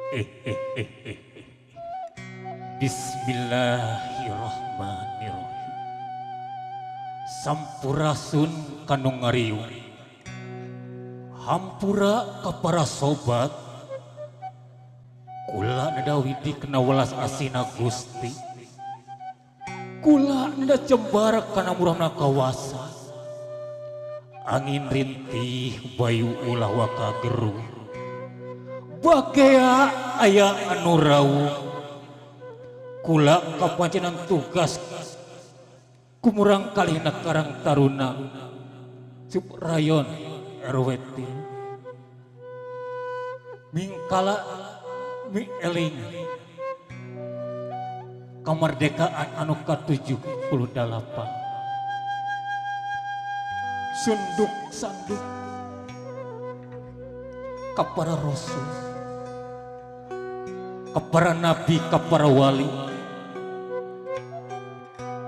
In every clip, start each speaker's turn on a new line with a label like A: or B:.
A: Eh eh eh eh eh. Bismillahirrahmanirrahim. Sampurasun ka nu ngariung. Hampura ka para sobat. Kula neda widi kana welas asihna Gusti. Kula neda jembar kana murahna kawasa. Angin rintih bayu ulah waka geru. Bagea aya anu rawuh. Kula kapancenan tugas kumurang kalihna Karang Taruna Sub Rayon RW 3. Mingkala mi eling kemerdekaan anu ka-78. Sunduk sanduk ka para rasul, ka para nabi, ka para wali,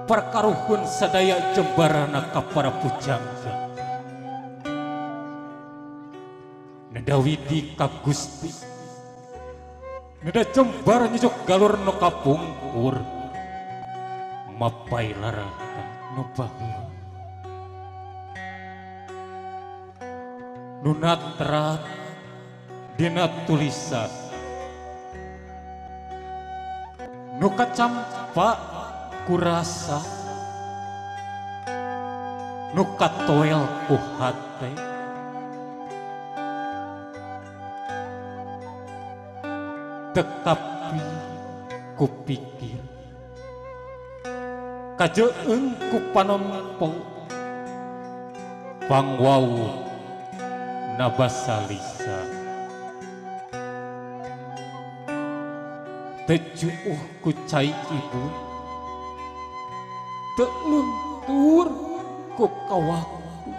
A: para karuhun sadaya jembarana ka para pujangga. Neda widi ka Gusti, neda jembar nyucuk galur nu kapungkur, mapai laratan nu baheula. Nu natrat dina tulisan, nu kacampa kurasa, nu katoel ku hate. Tetapi ku pikir kajeung ku panompo pangwau nabasalisa. Tejuuh ku cai ibu, teu luntur ku kawaktu,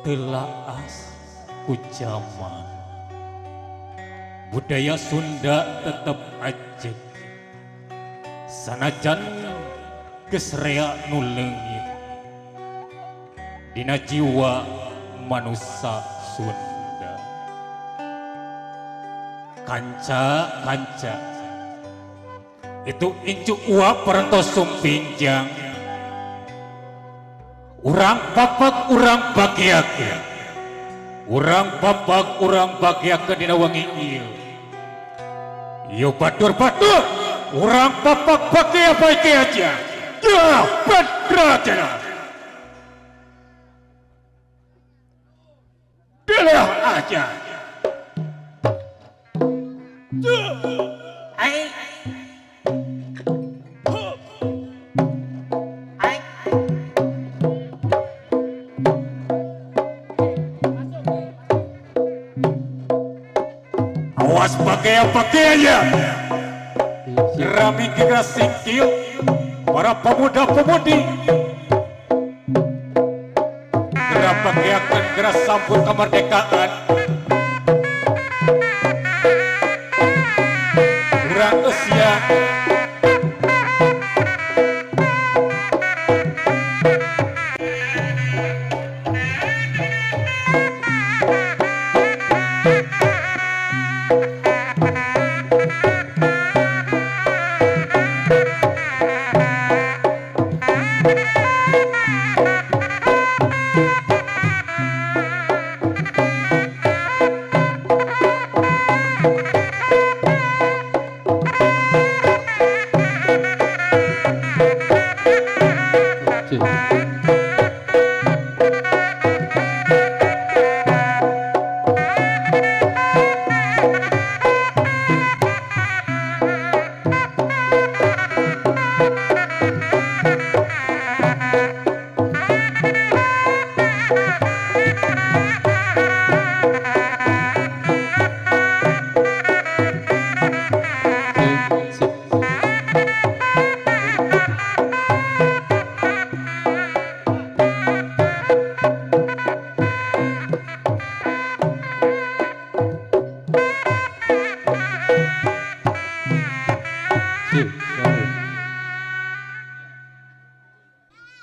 A: telaas ku zaman. Budaya Sunda tetep ajeg sanajan geus rea nu leungit dina jiwa manusa Sunda. Kanca kanca itu incu uap parantos sumpinjang urang papak urang bagiakeun, urang papak urang bagiakeun dina wangi ieu. Yo batur-batur urang papak bagia baik aja. Ya bedrajana. Delah aja.
B: Ai. Ai.
A: Awas pakai pakai aja. Gerami kira singkil para pemuda-pemudi. Gerak pakai akan gerak sambut kemerdekaan. Kurang usia.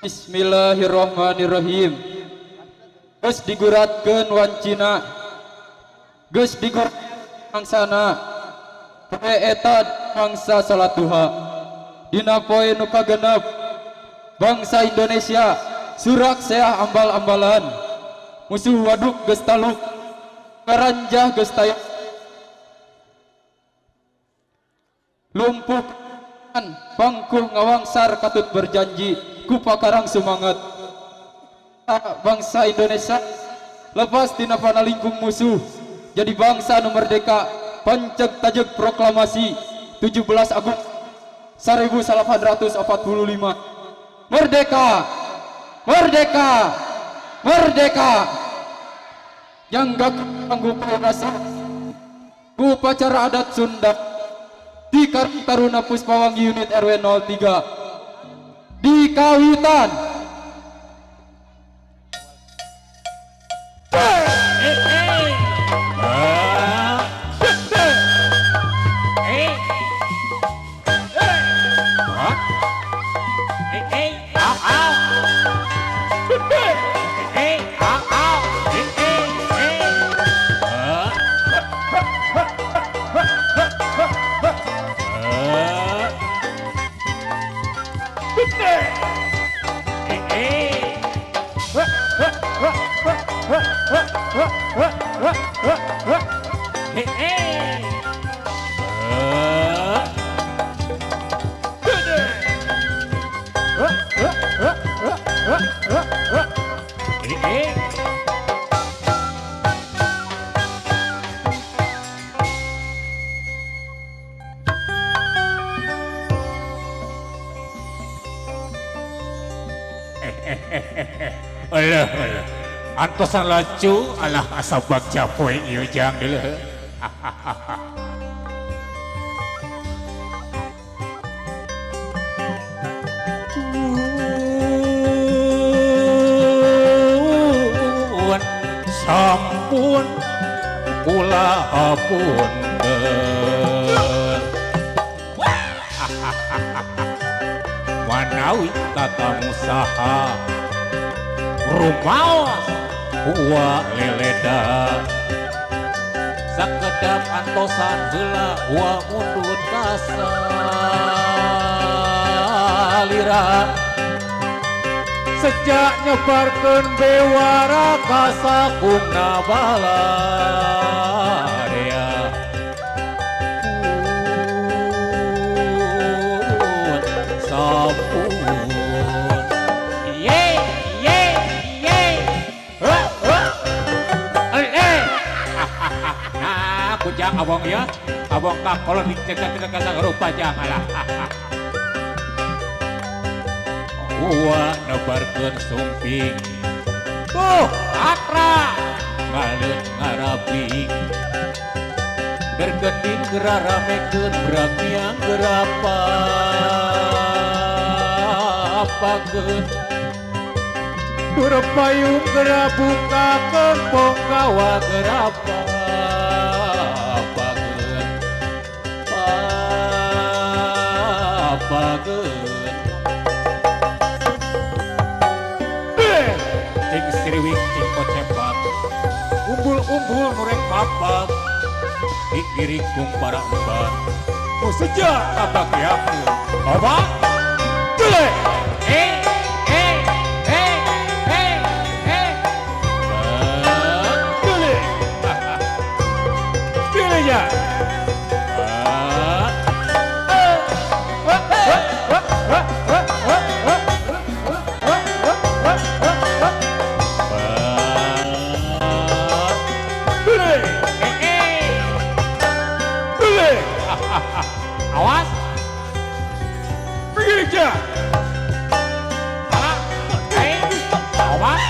C: Bismillahirrahmanirrahim. Geus diguratkeun wancina, geus digurat
B: Angsana poe eta mangsa salat duha. Dina poe nu kagenep bangsa Indonesia surak seah ambal-ambalan. Musuh waduk geus taluk, karanjah geus taya. Lumpuh pangkuh ngawangsar katut berjanji ku pakarang sumanget. Bangsa Indonesia lepas tina panalingkung musuh jadi bangsa nu merdeka panceg tajeg proklamasi 17 Agustus 1845. Merdeka, merdeka, merdeka. Yang gak kanggo rasa ku upacara adat Sunda di Karang Taruna Puspawangi unit RW 03 di Kawitan.
A: Alah, alah. Antosan lacu, alah asa bagja poe ieu jang deuleuh. Sampun kula hapunten. Manawi tatamu saha rumaos uwa leleda sakedap antosan heula wa mundut kasalira sejak nyebarkeun bewara ka sakungna balarea sampun. Kujang abong ya, abong kakolon dicegah-cegah kasang rupa jang alah. Uwa nebarkeun sumping, tuh atra ngaleut ngaraping, dergening geraramekeun bramiang gerapakeun, dur payung gerabukakeun ponggawa gerapa. Cing siriwing cing kocepak umbul-umbul nurek papak dikiring kung para empat ku sejak tabak yakin oba jelek. Jelek jelek ya. Awas. Pergi aja. Awas.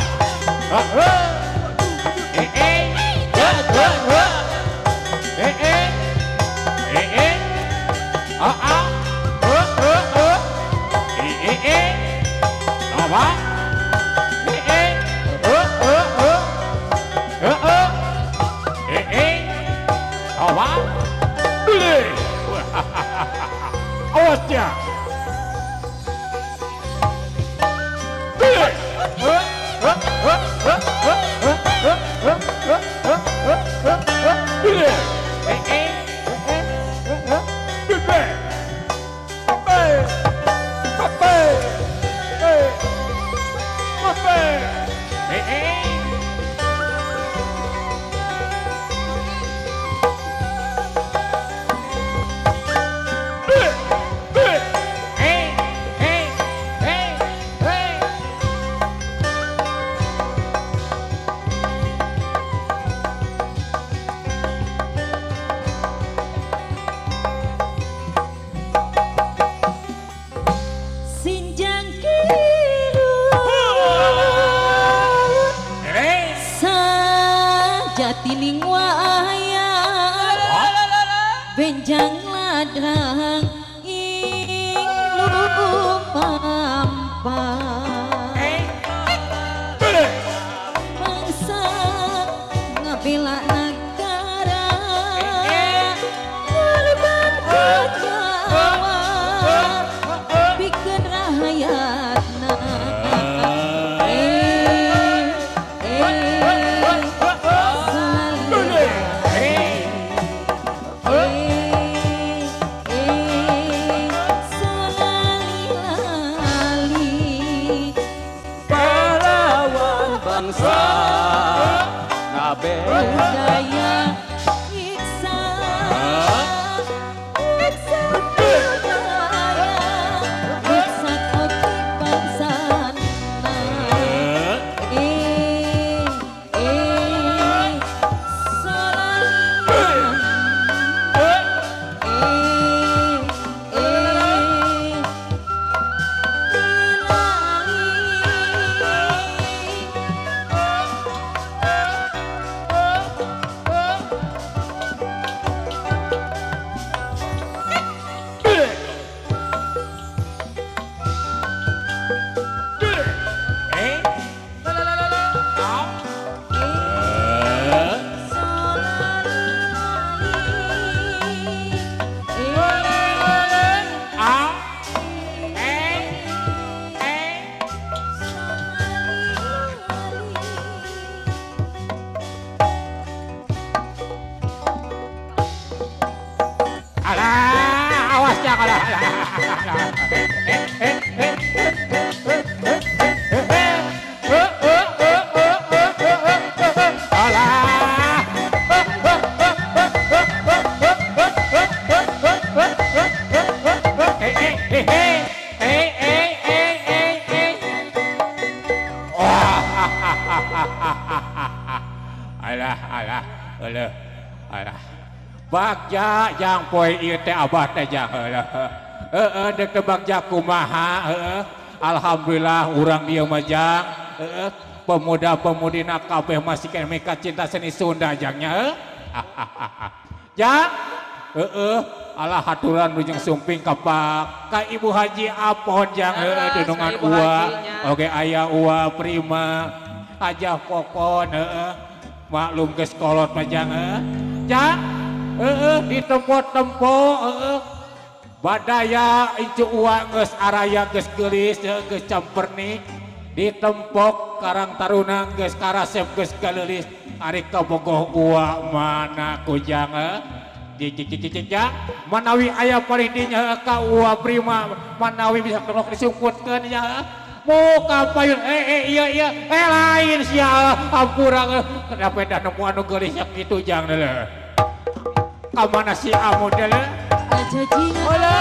A: Awasnya.
C: Tining wayang benjang ladrang ing lumampah bangsa ngabela negara korbankeun nyawa pikeun rahayatna eh eh salila eh eh salali
B: Pahlawan bangsa ngabela
C: budaya nyiksa nyiksa budaya nyiksa oge bangsana eh eh salali eh eh tilali.
A: Alah, awas ya alah, alah. Alah. Eh, eh, eh, eh, eh, eh, eh, eh. Wah, alah, alah, alah, alah. Bagja jang poe ieu teh abah teh jang heueuh. Heeh deuk teh bagja kumaha heueuh. Alhamdulillah urang dieu mah jang heueuh. Pemuda-pemudina kabeh masih keneh mika cinta seni Sunda jangnya heuh. Jang heueuh alah haturan wilujeng sumping ka Pak ka Ibu Haji Apon jang heueuh
D: Leres, ka
A: dunungan
D: Ibu
A: Uwa.
D: Hajinya.
A: Oge aya Uwa Prima Hajah Popon heueuh. Maklum geus kolot mah jang heueuh. Jang heueuh ditempo-tempo heueuh. Badaya incu Uwa geus araya geus geulis heueuh geus campernik ditempok Karang Taruna geus karasep geus galeulis ari kabogoh Uwa mana kujang heueuh. Jang manawi aya palih dinya ka Uwa Prima manawi bisa kelok disungkutkeun nya heueuh. Muka payun eh eh iya iya eh lain sia hampura kenapa dah nemu anu geulis nya kitu jang deuleu. Ka mana si amu deuleu?
C: Aja jinga ala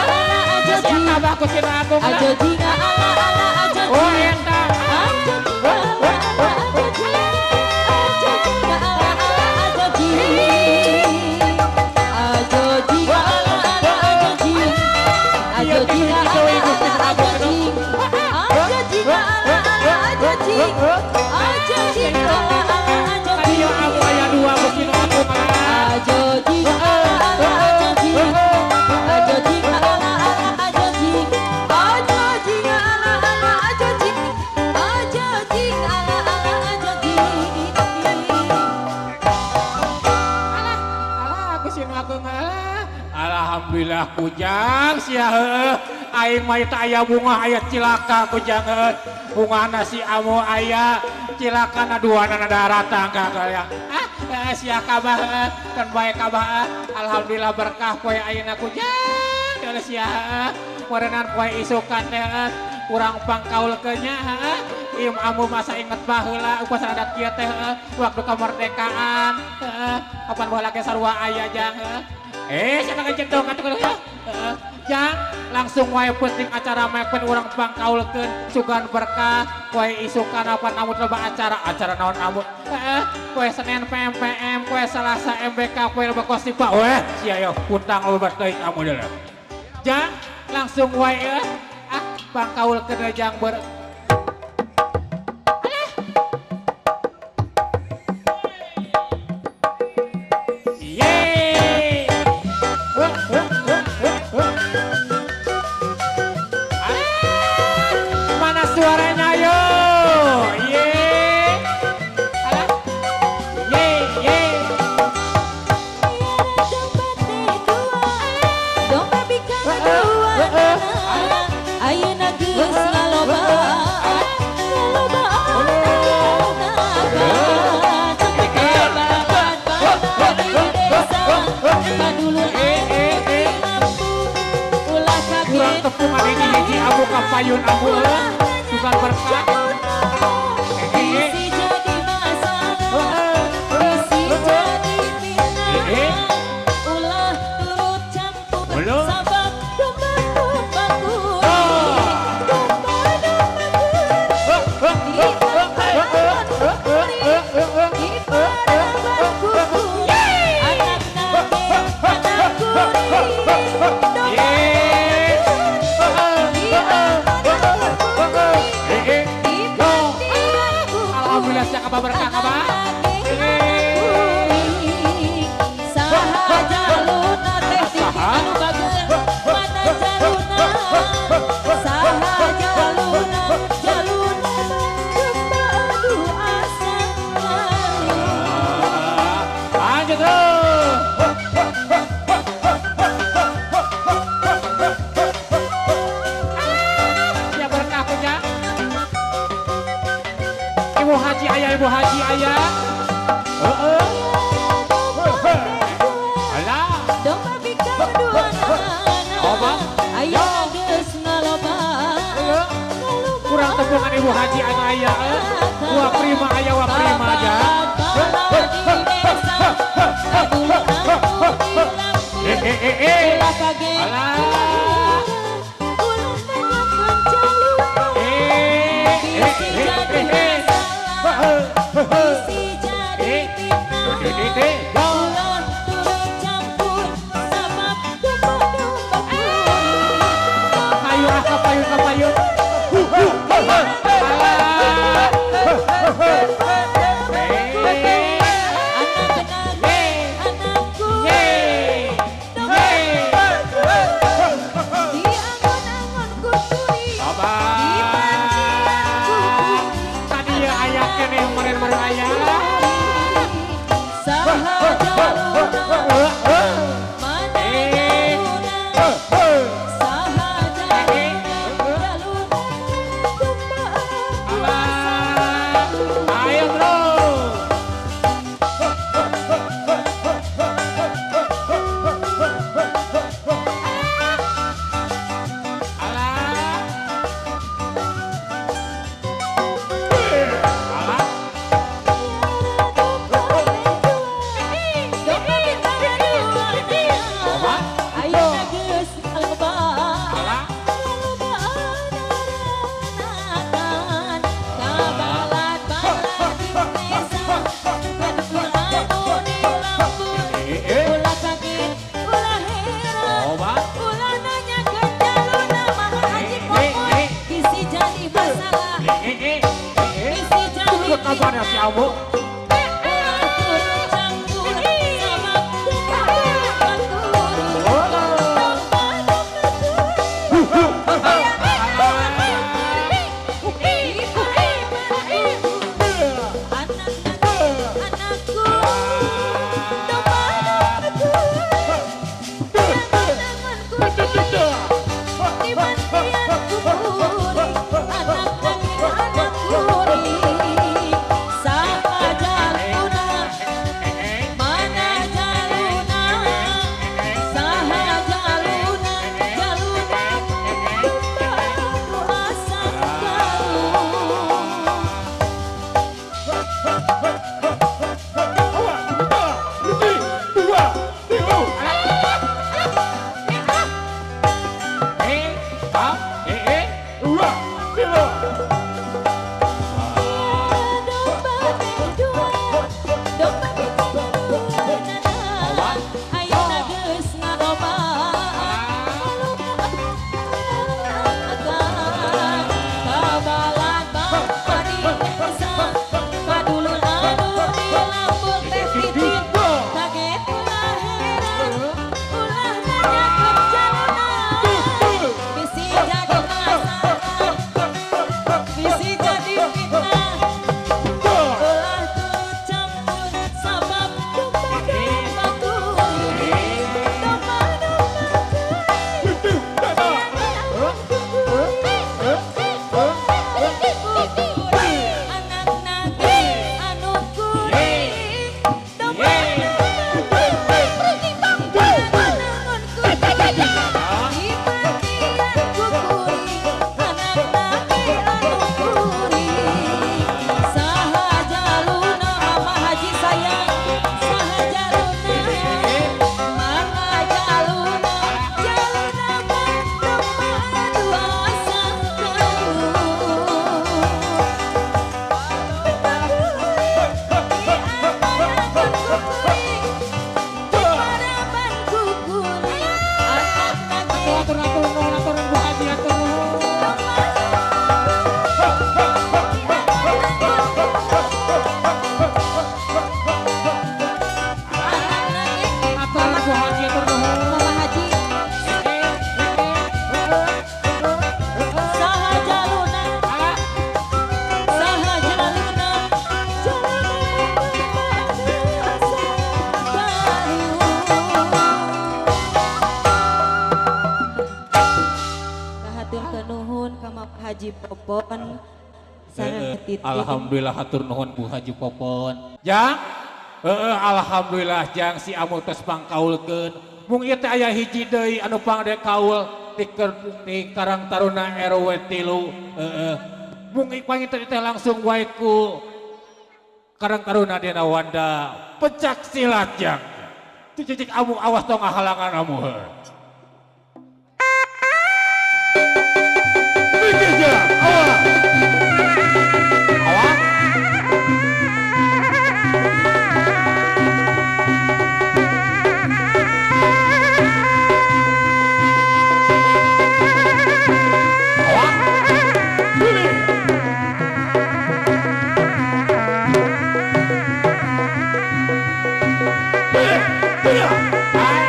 C: aja
A: Sia
C: jinga
A: kabah ku si Agung lah.
C: aja jinga ala ala aja
A: Oh
C: jinga
A: eta.
C: aja jinga ala ala aja jinga aja jinga ala ala aja jinga aja jinga ala ala aja jinga aja jinga ala ala aja jinga aja jinga ala ala aja jinga aja jinga ala ala aja
A: Tadi yo
C: jinga
A: aku aya dua ku si Agung lah.
C: aja jinga ala ala aja jinga aja jinga ala ala aja jinga aja jinga ala ala aja jinga aja jinga ala ala aja jinga.
A: Alah, alah aku si Agung alah. Alhamdulillah kujang sia heueuh. Aing mah teu aya bunga aya cilaka kujang heueuh. Bungana si amu aya cilakana duanana daratang ka kalian. Ah, sia kabah heueuh. Kan bae kabah heueuh. Alhamdulillah berkah poe ayeuna kujang. Deuleu sia heueuh. Meureunan poe isukan teh heueuh. Urang pangkaulkeun nya heueuh. Im amu masa inget baheula upacara adat kieu teh heueuh. Waktu kemerdekaan heueuh. Kapan baheula ge sarua aya jang heueuh. Eh, siapa ngejentong atuh heueuh. Heeh. Jang langsung wae penting acara mah pen urang pangkaulkeun sugan berkah poe isukan apa namun loba acara acara naon amu heeh poe Senin PMPM poe Selasa MBK poe loba kosipa weh sia yo puntang loba teuing amu deuleu. Jang langsung wae ah pangkaulkeun jang ber ka payun amu
C: Ulah
A: sugan berkah.
C: Bisi jadi masalah, bisi jadi fitnah. Ulah turut campur,
A: Ulah.
C: sabab domba-domba kuring, domba-domba kuring, di angon kuring, di paraban kuring, anakna ge anak kuring, domba di angon kuring, di pantian
A: Alhamdulillah sia kabar berkah kabar.
C: Saha jaluna teh titi anu bager mana jaluna, saha jaluna jaluna domba aduh asa malu.
A: Lanjut terus. Sia berkah punya. Ibu haji ayah, ibu haji ayah. Heeh. Alah.
C: Domba bikang dua
A: Apa?
C: Ayah geus ngalobaan.
A: Kurang tepungan ibu haji anu ayah. Wah prima ayah, wah prima aja.
C: Bapak di desa, kadulur anu di lembur.
A: Eh eh eh eh.
C: Ulah kaget,
A: Alah.
C: ulah nanyakeun jaluna.
A: Eh eh
C: Bisi
A: eh
C: jadi
A: eh eh.
C: masalah, bisi jadi
A: Eh.
C: fitnah.
A: Eh, eh, eh.
C: Ulah turut campur, sabab domba-domba kuring.
A: Payun ah ka payun ka payun. Alah. Eh.
C: Anak nage, anakku, di angon-angon kuturi, di pancian kuturi.
A: Tadi ya ayah kene kemarin-kemarin ayah.
C: Saha jaluna, mana jaluna, saha jaluna, jaluna, domba
A: Alah. Ayo terus. Alah. Alah.
C: Domba bintang dua.
A: Apa?
C: Ayo geus ngalobaan.
A: Alah. Eh eh. Oba. Eh eh eh. Eh. Itu kabarnya si Abu.
C: Anakku, domba-dombaku, di mantian kuburi, anak nanging anak kuring, saha Popon sareng Titin.
A: Alhamdulillah, hatur nuhun, Bu Haji Popon. Jang, heeh, alhamdulillah, Jang, si Amu tos pangkaulkeun. Mung ieu teh aya hiji deui anu pangde kaul di Karang Taruna RW 3. Heeh. Mung panginten teh langsung wae ku Karang Taruna dina wanda pencak silat, Jang. Cicik Amu, awas tong ngahalangan Amu, heuh. Mikir, Jang, awas. Awas. Awas. Pilih. Pilih. Pilih. Hai.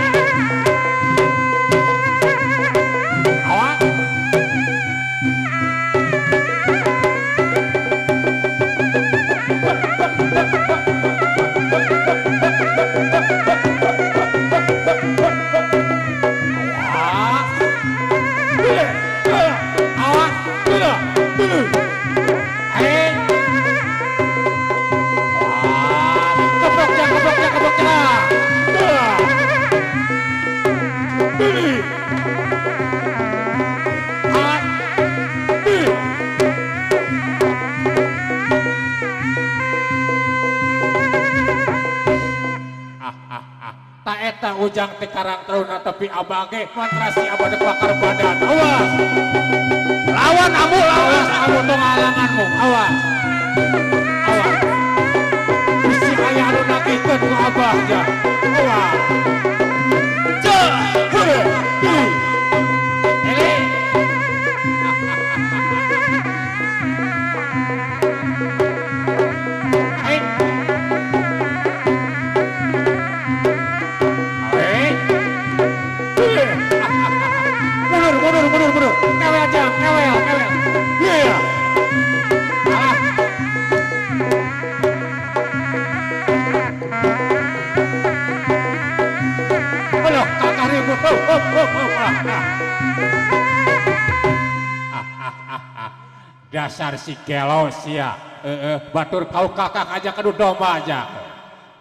A: Awas. Awas. Pilih. Pilih. Awas. Pilih. Pilih. Hai. Awas. Keprok, Jang, keprok, Jang, keprok, Jang. Dah. Pilih. Awas. Pilih. Tah, eta Ujang ti Karang Taruna, tapi abah ge mantra si abah dek bakar badan. Awas. Lawan Amu, awas Amu, tong halanganmu, awas. Awas. Bisi aya anu nagihkeun ku abah, Jang. Awas. Cek. Heuh. Ih. Ele. Hai. Hai. Mundur, mundur, mundur, mundur. Kewel, Jang, kewel, kewel. Iya. Alah. Aduh, kakak ribut. Oh, oh, oh, oh. Ah, ah. Ah, ah, ah, ah. Dasar si gelo sia. Batur kau kakak aja kadu domba aja.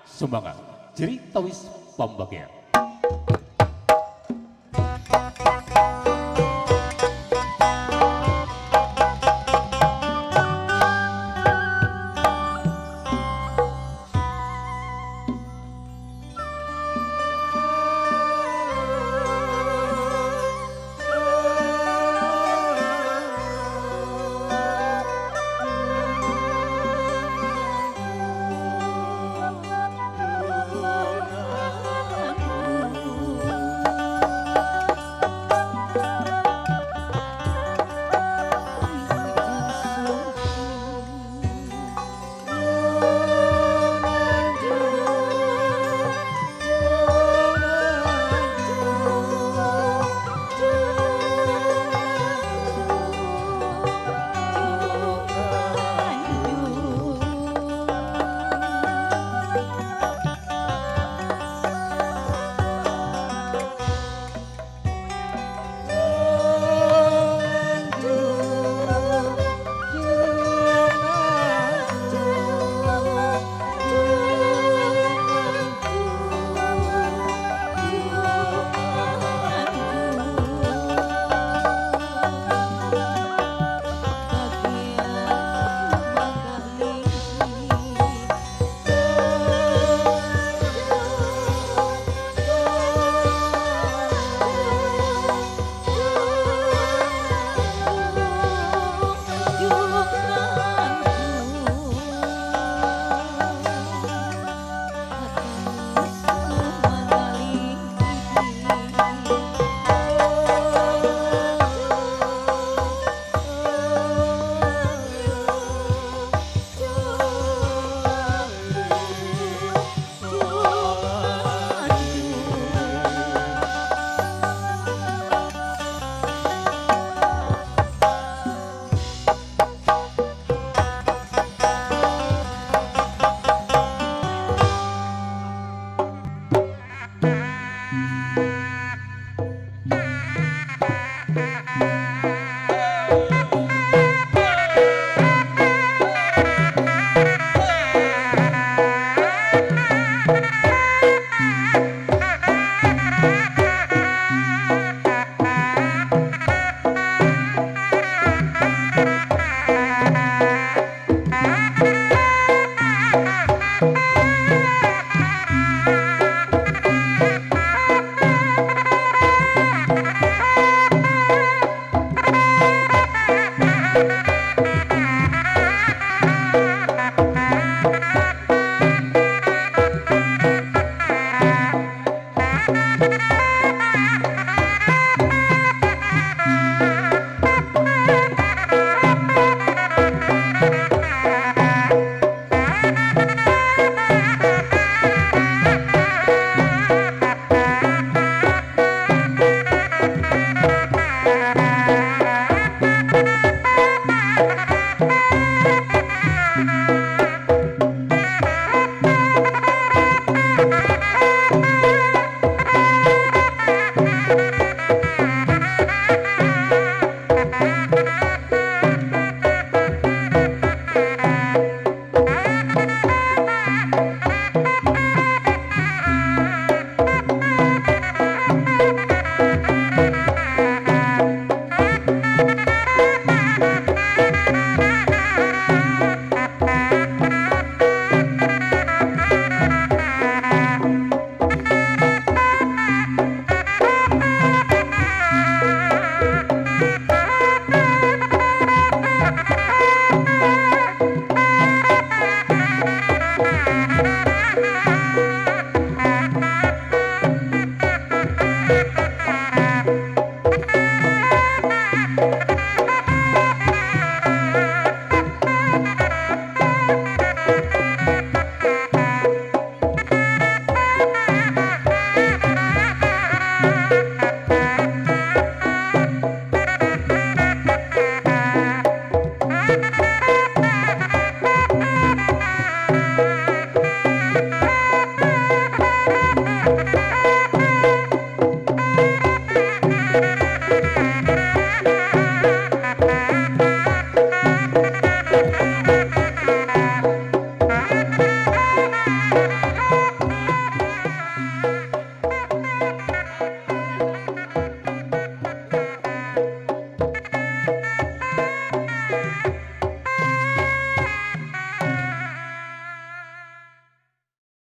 A: Sumangga. Jeri tawis pambagian.